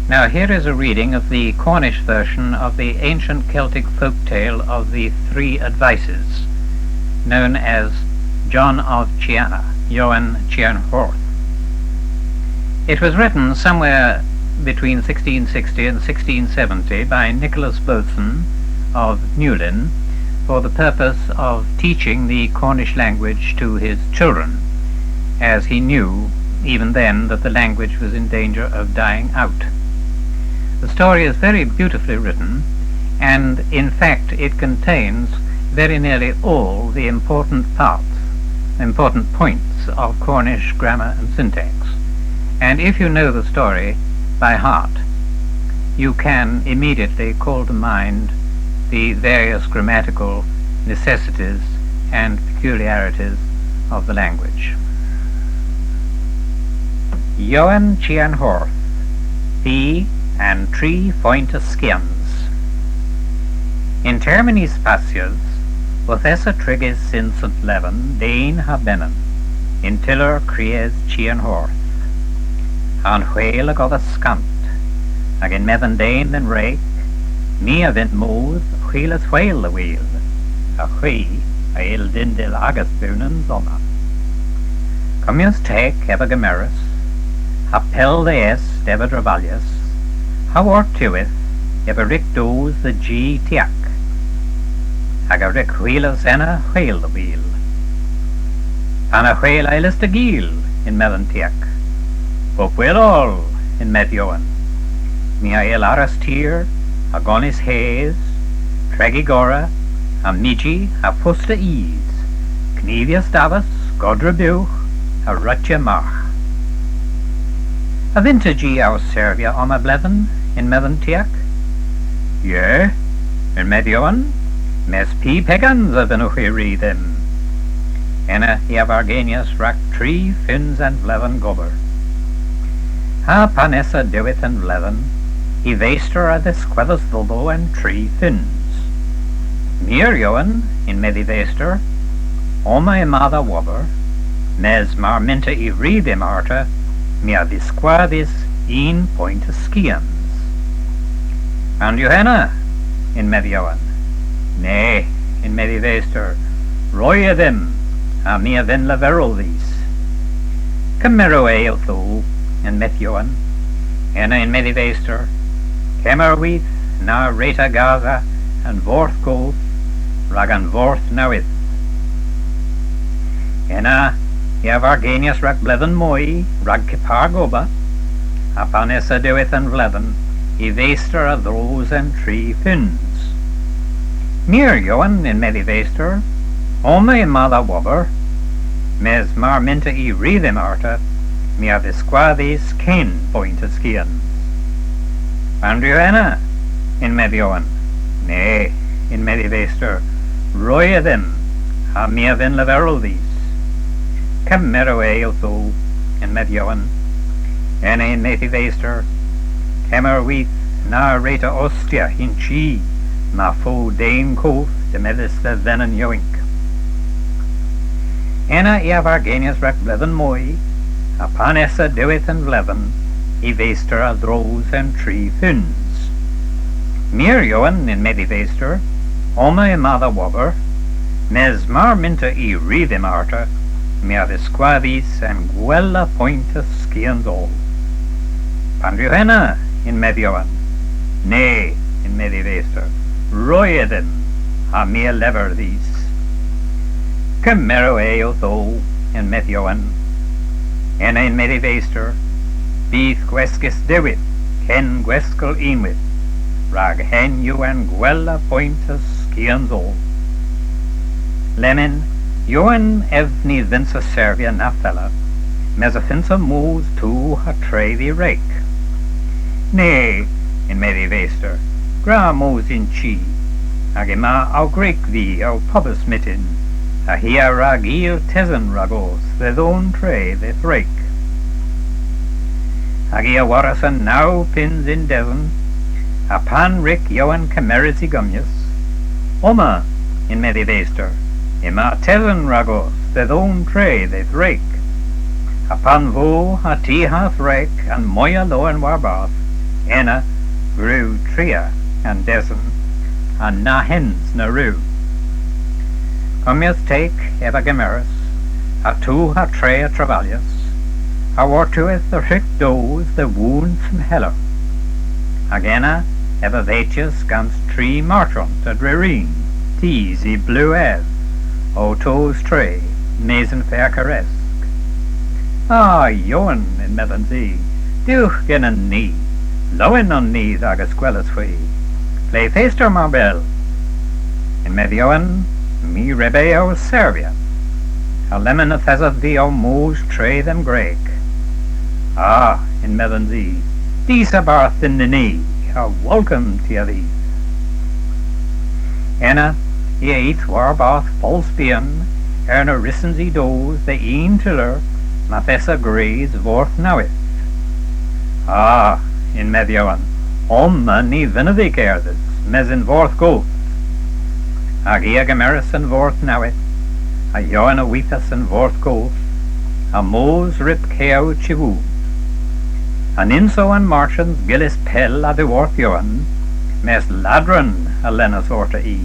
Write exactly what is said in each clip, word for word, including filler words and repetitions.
Now here is a reading of the Cornish version of the ancient Celtic folk tale of the Three Advices, known as John of Chiana, Ioan Chian Hordh. It was written somewhere between sixteen sixty and sixteen seventy by Nicholas Bothen of Newlyn for the purpose of teaching the Cornish language to his children, as he knew even then that the language was in danger of dying out. The story is very beautifully written, and in fact it contains very nearly all the important parts, important points of Cornish grammar and syntax. And if you know the story by heart, you can immediately call to mind the various grammatical necessities and peculiarities of the language. Ioan Chian Hordh, Dhi an Tri Foynt a Skians. Yn termyn eus passys, yth esa trigys yn Sen Leven den ha benyn, yn tyller kriys Chian Hordh. Ha'n hwel a godhas skant, hag yn-medh an den dhe'n wreg, my a vynn mos hwilas hwel dhe wul, ha hwi a yll dendil agas bewnans omma. Kummyas teg ev a gemeras, ha pell dhe est ev a dravalyas, ha wor'tiwedh ev a wrug dos dhe ji tiek, hag a wrug hwilas ena hwel dhe wul. Pana hwel a yllis ta gul? Yn-medh an tiek. Pub hwel oll, yn-medh Ioan. My a yll aras tir, ha gonis hes, tregi gorra, ha mysi, ha fusta ys, knivyas davas, godra bugh, ha rutya margh. A vynn'ta jy ow servya omma bledhen? Yn-medh an tiek. Ye, yn-medh Ioan, mes py pegans a vynnowgh hwi ri dhymm? Ena i a vargenyas rag tri feuns an vledhen gober. Ha pan esa diwedh an vledhen, y vester a dhiskwedhas dhodho an tri feuns. Mir, Ioan, yn-medh y vester, omma yma dha wober, mes mar mynn'ta y ri dhymm arta, my a dhiskwa dhis unn poynt a skians. Pandr'yw henna? Yn-medh Ioan. Na, yn-medh y vester, ro e dhymm, ha my a vynn leverel dhis. Kemerewgh e owtho, yn-medh Ioan. Ena yn-medh y vester, kemmer with na wre'ta gasa an fordh goth rag an fordh nowydh. Ena i a vargenyas rag bledhen moy, rag kepar gober, ha pan esa diwedh an vledhen, y vester a dhros an tri feuns. Mir, Ioan, yn-medh y vester, omma yma dha wober, mes mar mynn'ta y ri dhymm arta, my a dhiskwa dhis ken poynt a skians. Pandr'yw henna? Yn-medh Ioan. Na, yn-medh y vester, ro e dhymm, ha my a vynn leverel dhis. Kemerewgh e owtho, yn-medh Ioan. Ena yn-medh y vester, kemmer with na wre'ta ostya yn chi, ma fo den koth demedhys dhe venyn yowynk. Ena i a vargenyas rag bledhen moy, ha pan esa diwedh an vledhen, y vester a dhros an tri feuns. Mir, Ioan, yn-medh y vester, omma yma dha wober, mes mar mynn'ta y ri dhymm arta, my a dhiskwa dhis an gwella poynt a skians oll. Pandr'yw henna? Yn-medh Ioan. Na, yn-medh y vester, ro e dhymm, ha my a lever dhis. Kemerewgh e owtho, yn-medh Ioan. Ena yn-medh y vester, bydh gweskys diwweyth ken gweskel unnweyth, rag henn yw an gwella poynt a skians oll. Lemmyn, Ioan ev ny vynnsa servya na fella, mes y fynsa mos tu ha tre dh'y wreg. Na, yn-medh y vester, gwra mos yn chi, hag yma ow gwreg dhis ow pobas myttin, ha hi a wra gul tesen ragos dhe dhon tre dh'y wreg. Hag i a worras an naw peuns y'n desen, ha pan wrug Ioan kemeres y gummyas, omma, yn-medh y vester, yma tesen ragos dhe dhon tre dh'y wreg. Ha pan vo ha ty ha'th wreg an moyha lowen warbarth, Ena wrug tria an desen, ha na hens na wrug. Kummyas teg ev a gemeras, ha tu ha tre a travalyas, ha wor'tiwedh y hwrug dos dhe Woon Sen Heler. Hag ena ev a vetyas gans tri marchont a Drerin, tus y blu ev, ow tos tre, mes yn fer karesk. A, Jowan, yn-medhons i, dewgh genen ni. Lowen on ni dh'agas gweles hwi. Ple fester mar bell? Yn-medh Jowan, my re beu ow servya. Ha lemmyn yth esov vy ow mos tre dhe'm gwreg. A, yn-medhons i, deus a-barth dhyn ni, ha wolkom ty a vydh. Ena i a eth warbarth Fols Bian, erna wrussons i dos dhe unn tyller mayth esa gwrys fordh nowydh. A, yn-medh Jowan, omma ny vynnav vy kerdhes, mes yn fordh goth. Hag i a gemeras an fordh nowydh, ha Jowan a withas an fordh goth, ha mos ryb keow Chi Woon. Ha nyns o an marchons gyllys pell a-dhyworth Jowan, mes ladron a lenas orta i.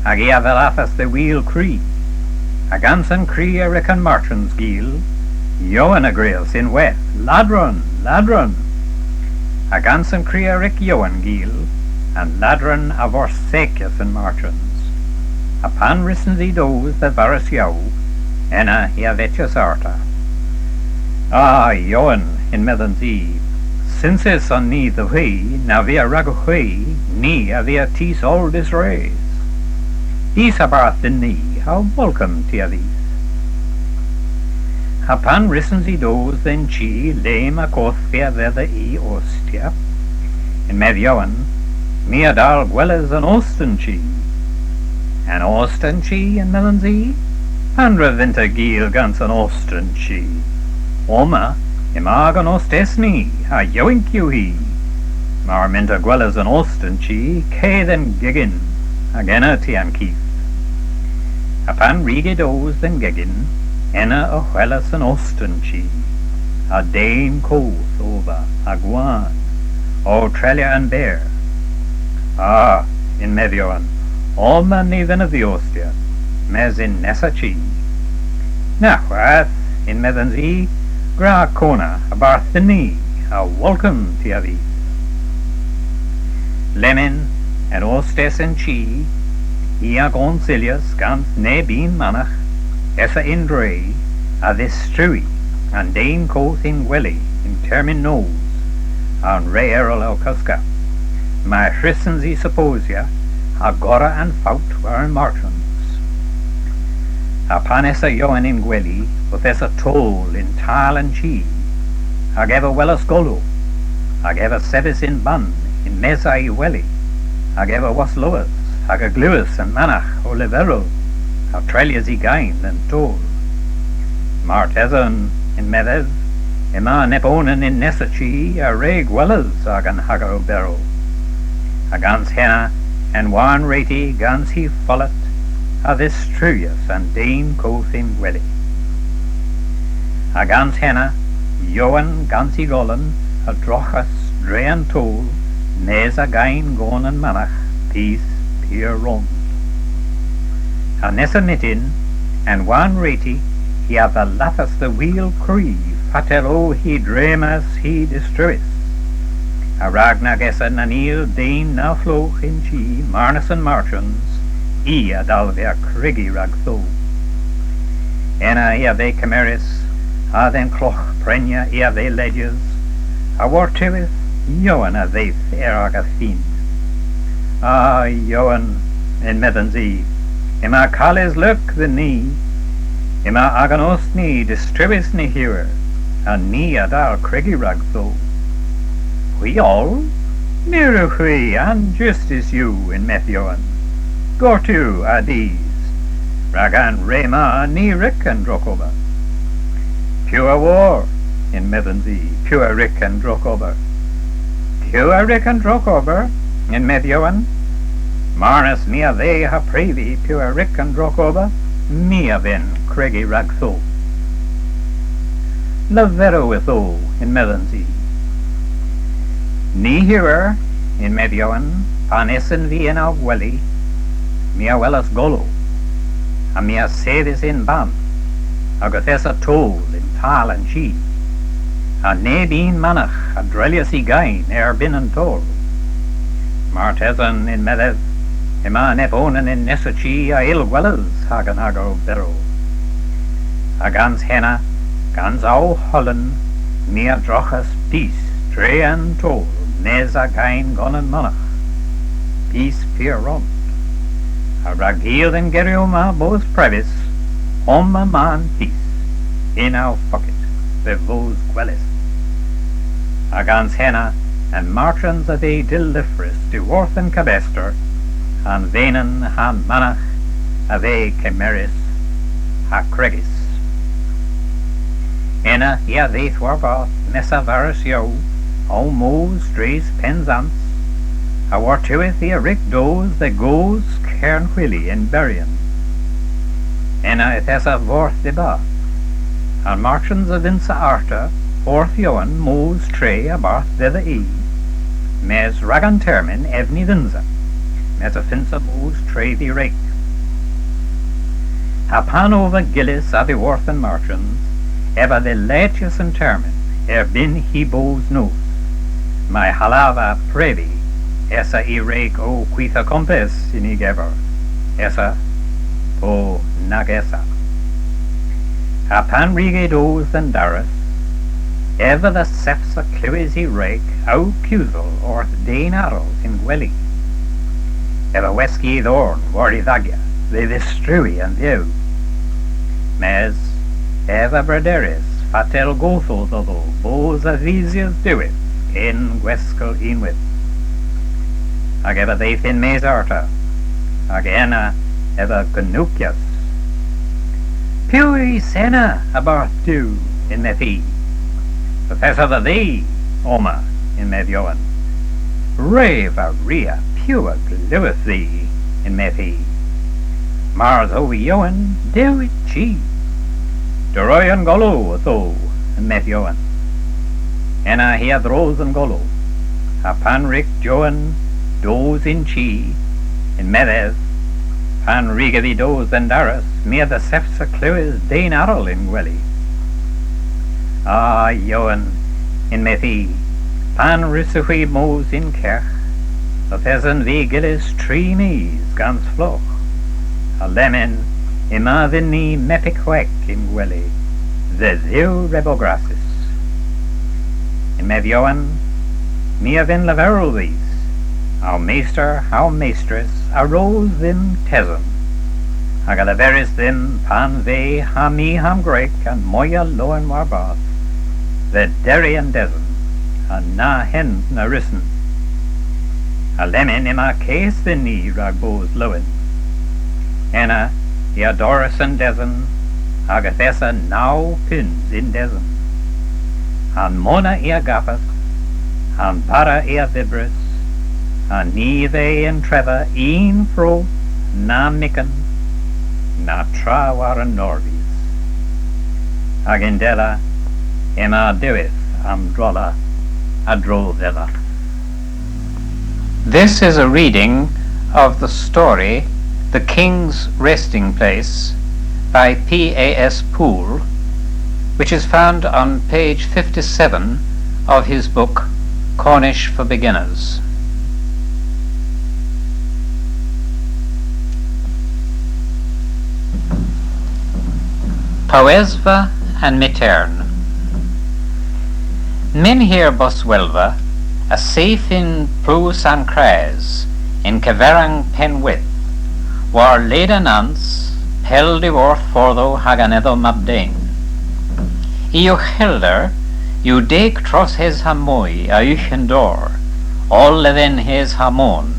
Hag i a dhallathas dhe wul kri. Ha gans an kri a wrug an marchons gul, Jowan a grias ynwedh, "Ladron! Ladron!" Ha gans an kri a wrug Jowan gul, an ladron a forsakyas an marchons. Ha pan wrussons i dos dhe Varghas Yow, ena i a vetyas arta. "A, Jowan," yn-medhons i, "synsys on ni dhe hwi, na via ragowgh hwi, ni a via tus oll diswrys. Deus a-barth dhyn ni, ha wolkom ty a vydh." Ha pan wrussons i dos dhe'n chi le may kothvia dhedha i ostya, yn-medh Jowan, "My a dal gweles an ost an chi." "An ost an chi?" yn-medhons i. "Pandr'a vynn'ta gul gans an ost an chi? Omma, yma agan ostes ni, ha yowynk yw hi. Mar mynn'ta gweles an ost an chi, ke dhe'n gegin, hag ena ty a'n kudh." Ha pan wrug i dos dhe'n gegin, ena y hwelas an ost an chi, ha den koth ov, ha gwann, ow treylya an ber. "A," yn-medh Jowan, "omma ny vynnav vy ostya, mes y'n nessa chi." "Na hwath," yn-medhons i, "gwra kona a-barth dhyn ni, ha wolkom ty a vydh." Lemmyn, an ostes an chi, i a gonsilyas gans neb unn managh esa y'n dre, a dhistrui an den koth y'n gweli yn termyn nos, ha'n re erel ow koska, may hwrussons i suposya, ha gorra an fowt war an marchons. Ha pan esa Jowan y'n gweli, yth esa toll yn tal an chi, hag ev a welas golow, hag ev a sevis yn bann yn-mes a'y weli, hag ev a woslowas, hag a glewas an managh ow leverel, ha treylyas y geyn dhe'n toll. "Martesen," yn-medh ev, "yma nebonan y'n nessa chi a re gweles agan hager oberow." Ha gans henna, an warn-wre'ti gans hy follet, a dhistruyas an den koth y'n gweli. Ha gans henna, Jowan gans y golon a droghas dre an toll, mes a geyn gon an managh, pis pur rond. Ha nessa myttin, an warn-wre'ti, hi a dhallathas dhe wul kri, fatel o hi dremas, hi distruys. Ha rag nag esa nanil den na flogh y'n chi marnas an marchons, i a dalvia kregi ragdho. Ena i a veu kemerys, ha dhe'n klogh prenya i a veu ledys, ha wor'tiwedh Jowan a dheuth er aga fynn. "A, Jowan," yn-medhons i, "yma kales lurk dhyn ni. Yma agan ost ni distruys nyhewer, ha ni a dal kregi ragdho." "Hwi oll? Mirewgh hwi, an justis yw," yn-medh Jowan. "Gortewgh, a dus, rag an re ma ni a wrug an drogober." "Piw a wor?" yn-medhons i, "piw a wrug an drogober?" "Piw a wrug an drogober?" yn-medh Jowan. "Marnas my a dhe ha previ piw a wrug an drogober, my a vynn kregi ragdho." "Leverewgh ytho," yn-medhons i. Ny hirra, yn-medh Jowan, pan esen vy yn ow gweli, my a welas golow, ha my a sevis yn-bann, hag yth esa towl yn tal an chi, ha neb unn managh a drelyas y geyn erbynn an towl. Martesen, yn-medh ev, yma neb onan y'n nessa chi a yll gweles hag an ager oberow. Ha gans henna, gans ow holan, my a droghas pis dre an towl mes a geyn gans an managh. Pis pur rond. Ha rag gul dhe'n geryow ma bos prevys, omma ma'n pis, yn ow focket, dhe vos gwelys. Ha gans henna, an marchons a veu delivrys dhyworth an kabester, ha'n venen ha'n managh a veu kemerys ha kregys. Ena i a dheuth warbarth mes a Varghas Yow, ow mos dres Pennsans, ha wor'tiwedh i a wrug dos dhe goos Kernhwili yn Beryan. Ena yth esa fordh dybri. An marchons a vynsa arta fordh Jowan mos tre a-barth dhedha i, mes rag an termyn ev ny vynsa, mes y fynsa mos tre dh'y wreg. Ha pan ov vy gyllys a-dhyworth an marchons, ev a dheletyas an termyn erbynn hy bos noth, may hallava previ esa y wreg ow kwitha kompes yn y gever, esa po nag esa. Ha pan wrug ev dos dhe'n daras, ev a dhesevsa klewes y wreg ow kewsel orth den arall y'n gweli. Ev a weski y dhorn war y dhagya dhe dhistrui an viow. Mes ev a brederis fatel godho dhodho bos avisys diwedh ken gweskel unnweyth. Hag ev a dheuth yn-mes arta, hag ena ev a gnoukyas. Piw eus ena a-barth Duw? yn-medh hi. Yth esa dhe vy omma, yn-medh Jowan. Re Varia, piw a glewas dhywgh? yn-medh hi. Mars o vy Jowan, dew y'n chi. Dre an golow ytho, yn-medh Jowan. Ena hi a dhro dhe'n golow, ha pan wrug Jowan dos y'n chi, yn-medh ev, pan wrug ev dos dhe'n daras, my a dhesevsa klewes den arall y'n gweli. A Jowan, yn-medh hi, pan wrussowgh hwi mos yn kergh, yth esen vy gyllys tri mis gans flogh. Ha lemmyn yma dhyn ni mebik hweg y'n gweli, dhe Dhuw re bo grassys. Yn-medh Jowan, my a vynn leverel dhis, ow mester ha'w mestres a ros dhymm tesen, hag a leveris dhymm pan veu ha my ha'm gwreg an moyha lowen warbarth, dhe derri an desen, ha na hens na wrussen. Ha lemmyn yma kas dhyn ni rag bos lowen. Ena i a dorras an desen, hag yth esa naw peuns y'n desen. An mona i a gavas, an bara i a dhybris, ha ny veu yntredha unn froth na mikan, na tra war an norvys. Hag yndella yma diwedh a'm drolla a-dro dhedha. This is a reading of the story The King's Resting Place by P A S Poole, which is found on page fifty-seven of his book Cornish for Beginners. Powesva an Myghtern. Menhir Boswelva a sev yn Plu San Kras, yn keverang Pennwydh, war led an Nans, pell dhyworth fordhow hag anedhow Mabden. Y ughhelder yw deg troos-hys ha moy a ugh an dor, oll a venhys ha moon.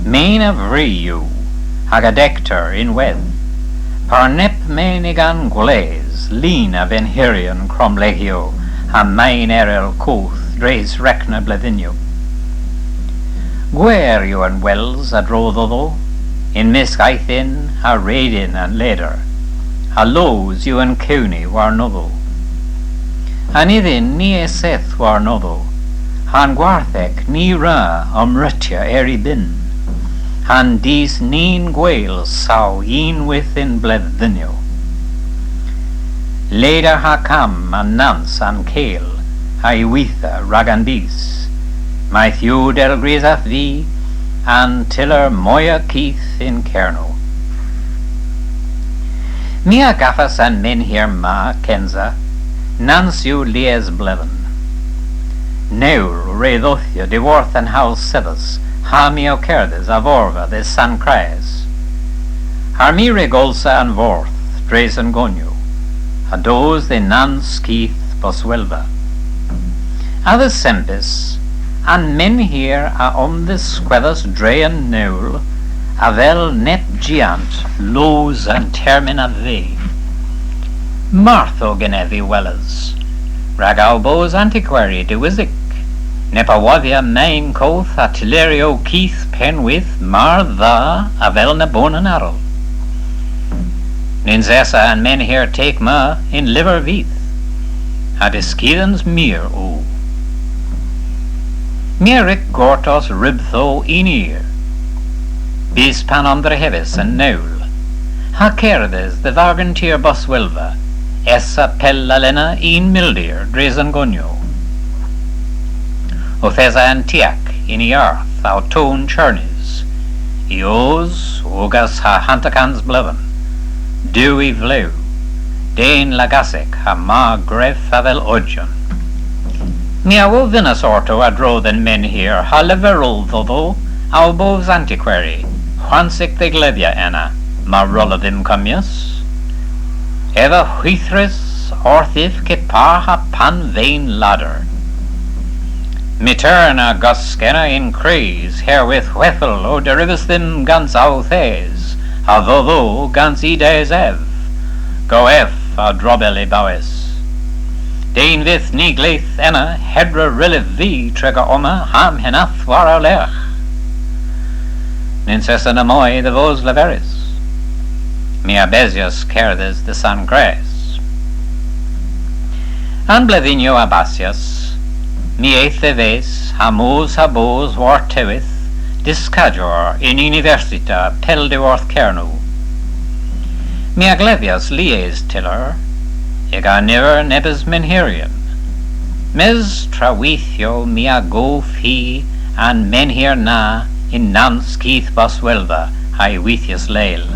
Men a vri yw, hag a dekter ynwedh. Par neb men y'gan gwlas, leun a venhiryon kromlegyow ha men erel koth dres rekna bledhynnyow. Gwer yw an wels a-dro dhodho, yn mysk eythin ha redyn an leder, ha lows yw an kewni warnodho. An ydhyn ny esedh warnodho, An gwarthek ny wra omrutya er y bynn, ha'n dus ny'n gwel saw unnweyth yn bledhynnyow. Leda ha kamm a nans an kel ha'y witha rag an dus, mayth yw dell grysav vy an tyller moyha kudh yn Kernow. My a gavas an menhir ma kensa nans yw lies bledhen. Newl re dhodhya dhiworth an howlsedhes ha my ow kerdhes a-vorva dhe San Kres. Ha my re golsa an fordh dres an gonyow, ha dos dhe nans kudh Boswelva. A-dhesempis, an menhir a omdhiskwedhas dre an newl avel neb jiant loos an termyn a veu. Marth o genev y weles, rag ow bos antikwari diwysek, neb a wodhya men koth ha tylleryow kudh pennwydh mar dha avel nebonan arall. Nyns esa an menhir teg ma yn lyver vyth, ha deskudhans meur o. My a wrug gortos rybdho unn eur, bys pan omdrehevis an newl, ha kerdhes dhe vargen tir Boswelva, esa pell alena unn mildir dres an gonyow. Yth esa an tiek yn y arth ow town chernys, y oos ogas ha hanter kans bledhen, dew y vlew, den lagasek ha mar grev avel ogyon. My a wovynnas orto a-dro dhe'n menhir ha leverel dhodho ow bos antikwari, hwansek dhe gledhya ena, mar rolla dhymm kummyas. Ev a hwithras orthiv kepar ha pan ven lader. Myghtern a gosk ena yn kres herwydh hwedhel o derivas dhymm gans ow thas, ha dhodho gans y das ev. Go ev a drobel y bowes. Den vyth ny gledh ena hedra rylliv vy triga omma ha'm henedh war ow lergh. Nyns esa namoy dhe vos leverys. My a besyas kerdhes dhe San Kres. An bledhynnyow a bassyas, my eth dhe-ves ha mos ha bos war-tewedh dyskador yn universita pell dhyworth Kernow. My a glevyas lies tyller, y'ga niver nebes menhiryon. Mes traweythyow my a gov hy an menhir na yn nans kudh Boswelva ha'y withyas leel.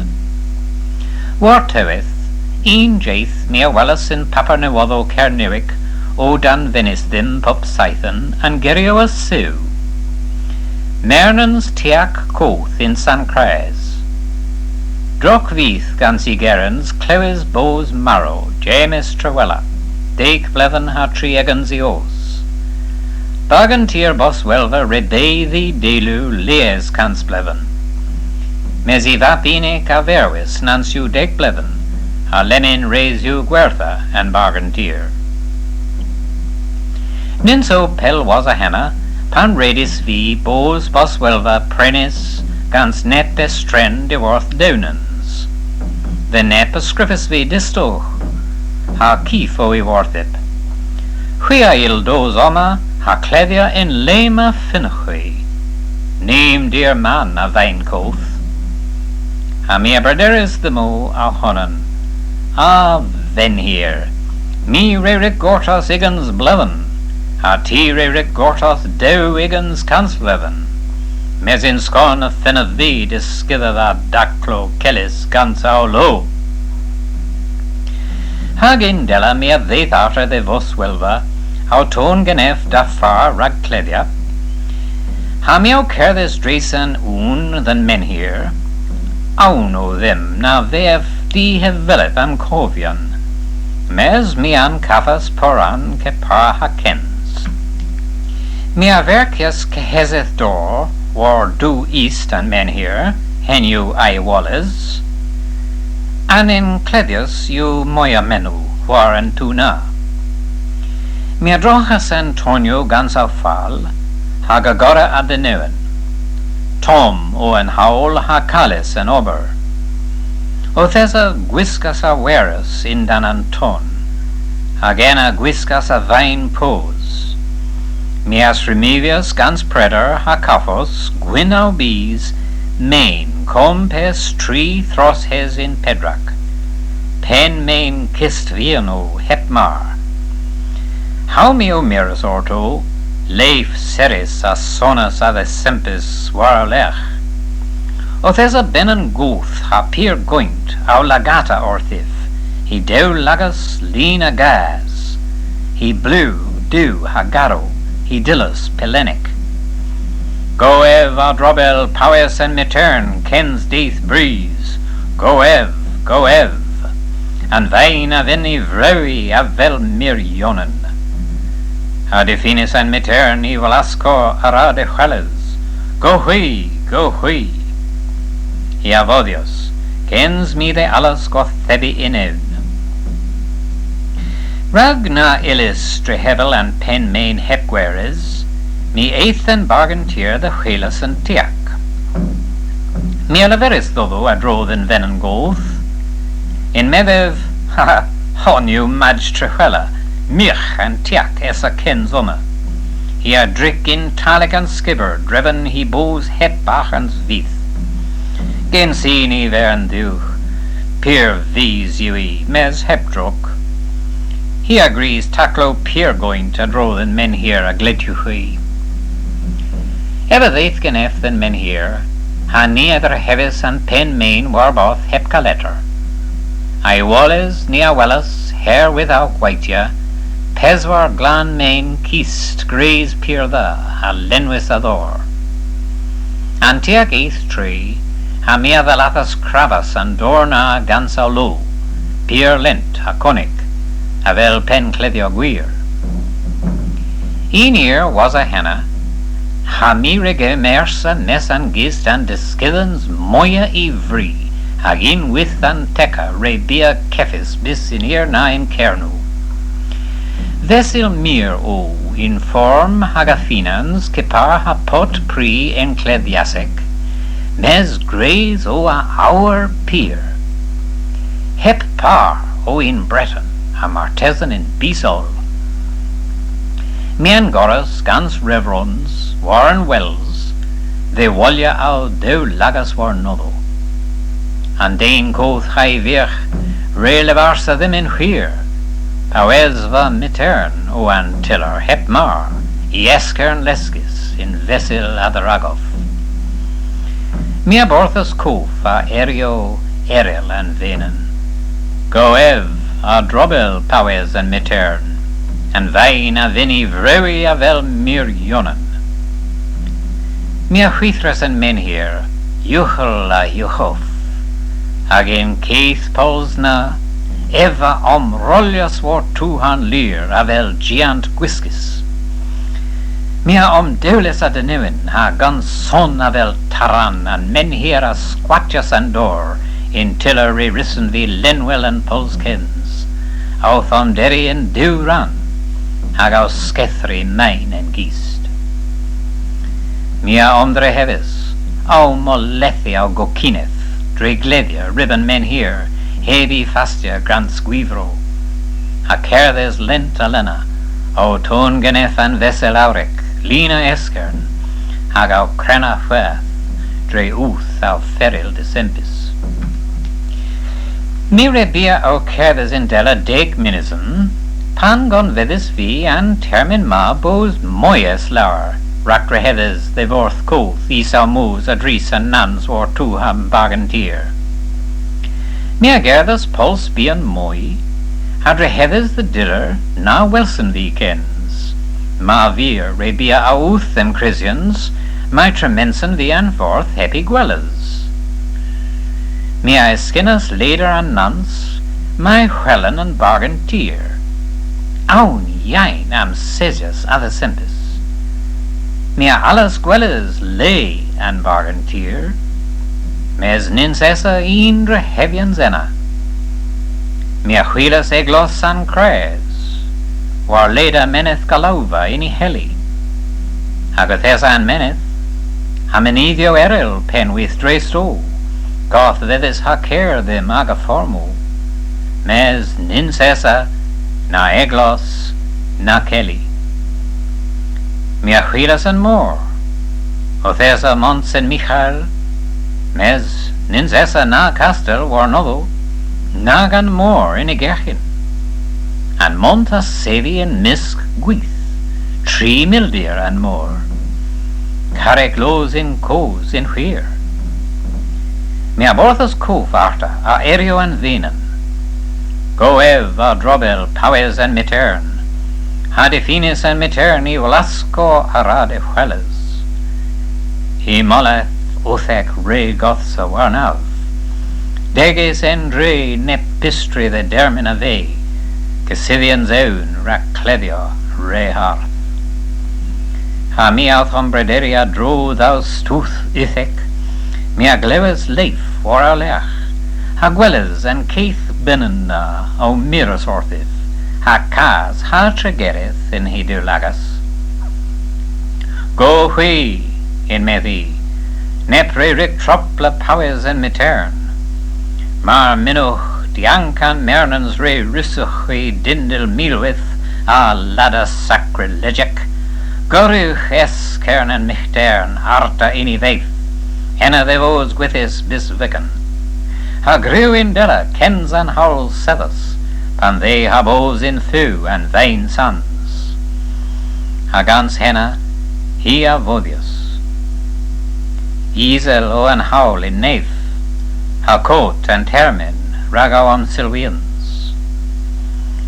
War-tewedh, unn jydh my a welas yn paper nowodhow Kernewek o danvenys dhymm pub seythen an geryow a sew: Mernans tiek koth yn San Kres. Drog vydh gans y gerens klewes bos marow James Trewella, deg bledhen ha tri ugens y oos. Bargen tir Boswelva re beu dh'y deylu lies kans bledhen. Mes y vab unnik a verwis nans yw deg bledhen, ha lemmyn res yw gwertha an bargen tir. Nyns o pell wosa henna, pan redis vy bos Boswelva prenys gans neb estren dhyworth Dewnans. Dhe neb a skrifis vy distowgh, ha kudh o y worthyp. Hwi a yll dos omma ha kledhya yn le ma fynnowgh hwi. Ny'm dir mann a veyn koth. Ha my a brederis dhe mo ow honan: A venhir, my re wrug gortos ugens bledhen, ha ty re wrug gortos dew ugens kansbledhen. Mes yn skon y fynnav vy dyskudha dha daklow kellys gans ow lo. Hag yndella my a dheuth arta dhe Voswelva, ow town genev daffar rag kledhya. Ha my ow kerdhes dres an own dhe'n menhir, own o dhymm na vev dihevelep a'm kovyon. Mes my a'n kavas poran kepar ha kyns. My a verkyas keheseth dor war dew ist an menhir, henn yw a'y woles. An enklevyans yw moy a menow war an tu na. My a droghas an tonyow gans ow fal, hag a gorra a-dhenewen. Tomm o an howl ha kales an ober. Yth esa gwiskas a weres yn-dann an ton, hag ena gwiskas a veyn poos. My a's remevyas gans preder ha kavos gwynn ow bys men kompes tri thros-hes yn pedrak. Penn men kist vian o heb mar. Ha my ow mires orto, lev serrys a sonas a-dhesempis war ow lergh. Yth esa benyn goth ha pur goynt ow lagata orthiv, hy dewlagas lin a gas, hy blew du ha garow, hy dillas pelennek. Go ev a drobel powes an mytern kyns dydh brys, go ev, go ev. An veyn a vynn y vrewi avel miryonen. Ha difinys an mytern y wlaskor a wra dehweles, go hwi, go hwi. Hi a vodhyas, kyns my dhe allas gorthebi yn ewn. Rag na yllis drehevel an penn men heb gweres, my eth dhe'n bargen tir dhe hwilas an tiak. My a leveris dhodho a-dro dhe'n venyn goth. Yn-medh ev, ha, ha, honn yw maj trehwella, myrgh an tiak esa kyns omma. Hi a drig yn tallek an skiber drefen hy bos heb arghans vyth. Gans i ny vern dhywgh, pur vis yw hi, mes heb drog. Hi a grys taklow pur goynt a-dro dhe'n menhir a gledhewgh hwi. Ev a dheuth genev dhe'n menhir, ha ni a dhrehevis an penn men warbarth heb kaletter. A'y woles ni a welas, herwydh ow gwaytya, peswar glann men kist gwrys pur dha ha lenwys a dhor. An tiak eth tri, ha my a dhallathas kravas an dor na gans ow lo, pur lent ha konnyk, avel penn kledhyow gwir. Unn eur wosa henna, ha my re gemersa mes an gist an deskydhans moyha y vri, hag ynwedh an tekka re bia kevys bys y'n eur na yn Kernow. Vesel meur o yn form hag afinans kepar ha pot pri enkleudhyasek, mes gwrys o a owr pur. Heb par o yn Breten ha martesen y'n bys oll. My a'n gorras gans revrons war an wels, dhe wolya ow dewlagas warnodho. An den koth ha'y vyrgh re leversa dhymm yn hwir, powesva mytern o an tyller heb mar, y eskern leskys yn vesel a-dheragov. My a borthas kov a eryow erel an venyn. Go ev a drobel powes an mytern, an veyn a vynn y vrewi avel miryonen. My a hwithras an menhir, ughel a-ughov, hag y'n keth pols na, ev a omrolyas wor'tiwedh an lir avel giant gwiskys. My a omdewlas a-denewen ha gans son avel taran an menhir a skwatyas an dor yn tyller re wrussen vy lenwel an pols kyns, owth omderri yn diw rann, hag ow skethri meyn an gist. My a omdrehevis, ow molethi ow gokineth, dre gledhya ryb an menhir, heb y fastya gans gwivrow. Ha kerdhes lent alena, ow toon genev an vesel owrek, lin a eskern, hag ow krena hwath, dre ow feril desempis. My re bia ow kerdhes yndella deg mynysen, pan gonvedhis vy an termyn ma bos moy es lowr, rag drehedhes dhe Vorth Koth y saw mos a-dreus an nans wor'tiwedh an bargen tir. My a gerdhas pols bian moy, ha drehedhes dhe dyller na welsen vy kyns. Ma vir re bia a-ugh dhe'm krysyans, may tremensen vy an fordh heb y gweles. My a yskynnas leder an nans, may hwelen an bargen tir. Own yeyn a'm sesyas a-dhesempis. My a allas gweles le an bargen tir, mes nyns esa unn drehevyans ena. My a hwilas eglos an kres, war leder menydh golowva yn y helli. Hag yth esa an menydh, ha menydhyow erel pennweyth dresto, gorthvedhys ha ker dhymm aga formow. Mes nyns esa na eglos na kelli. My a hwilas an mor. Yth esa Mont Sen Mighal, mes nyns esa na kastel warnodho, nag an mor yn y gerghyn. An mont a sevi yn mysk gwydh, tri mildir an mor. Karrek loos yn koos yn hwir. My a borthas kov arta a eryow an venen. Go ev a drobel powes an mytern, ha difinys an mytern y wlaskow a wra dehweles. Y molleth uthek re godhsa warnav. Degys en dre neb pystri dhe dermyn a veu, kesythyans ewn rag kledhya re hardh. Ha my owth ombrederi a-dro dhe'w studh uthek, my a glewas lev war ow lergh, ha gweles an keth benyn na ow mires orthiv, ha kas ha tregeredh yn hy dewlagas. Go hwi, yn-medh hi, neb re wrug trobla powes an mytern. Mar mynnowgh diank an mernans re wrussowgh hwi dindil milweyth a lada sakrilegek, gorrewgh eskern an myghtern arta yn y veyth, henna dhe vos gwithys bys vyken. Ha gwrewgh yndella kyns an howlsedhes, pan dheu ha bos yn few an veyn sans. Ha gans henna, hi a vodhas. Isel o an howl yn nev, ha kowt an termyn rag ow omsylwyans.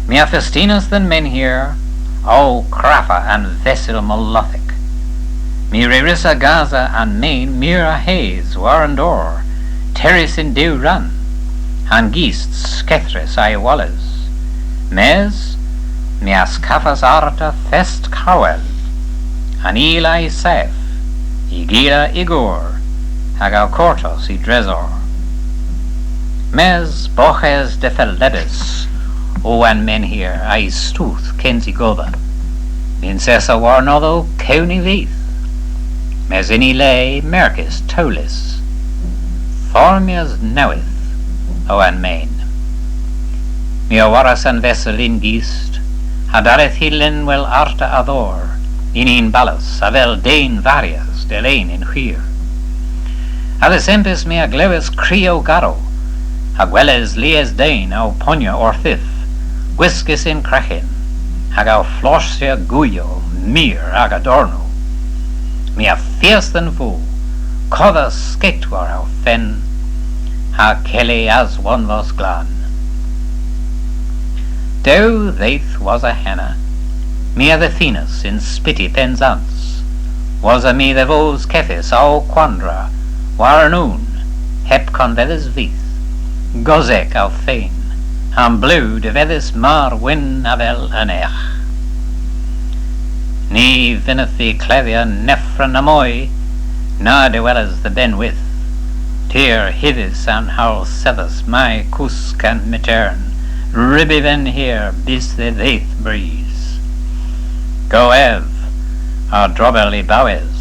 My a festinas dhe'n menhir, ow krava an vessel molothek. My re wrussa gasa an men meur a hes war an dor, terrys yn diw rann, ha'n gist skethrys a'y woles. Mes, my a's kavas arta fest kowal, an eyl a'y sav, y gila igor, hag ow kortos y dresor. Mes boghes defellebys o an menhir a'y studh kyns y godha. Nyns esa warnodho kewn y vydh. Mes yn y le merkys towlys. Formys nowydh o an men. My a worras an vessel y'n gist, ha dalleth hy lenwel arta a dhor, yn unn balas, avel den varghas, dell en yn hwir. A-dhesempis my a glewas kri ow garow, ha gweles lies den ow ponya orthiv, gwiskys yn kreghen, hag ow flosya gwiow meur aga dornow. My a fias dhe'n fo, kodha sket war ow fenn, ha kelli aswonvos glan. Dew dhydh wosa henna, my a dhifinas yn Spyti Pennsans, wosa my dhe vos kevys ow kwandra war an own, heb konvedhes vyth, gosek ow fen, ha'n blu devedhys mar wynn avel an egh. Ny vynnav vy kledhya nevra namoy, na dehweles dhe Bennwydh, tir hudhys an howlsedhes may kosk an mytern, ryb y venhir bys dhe dhydh brys. Go ev a drobel y bowes.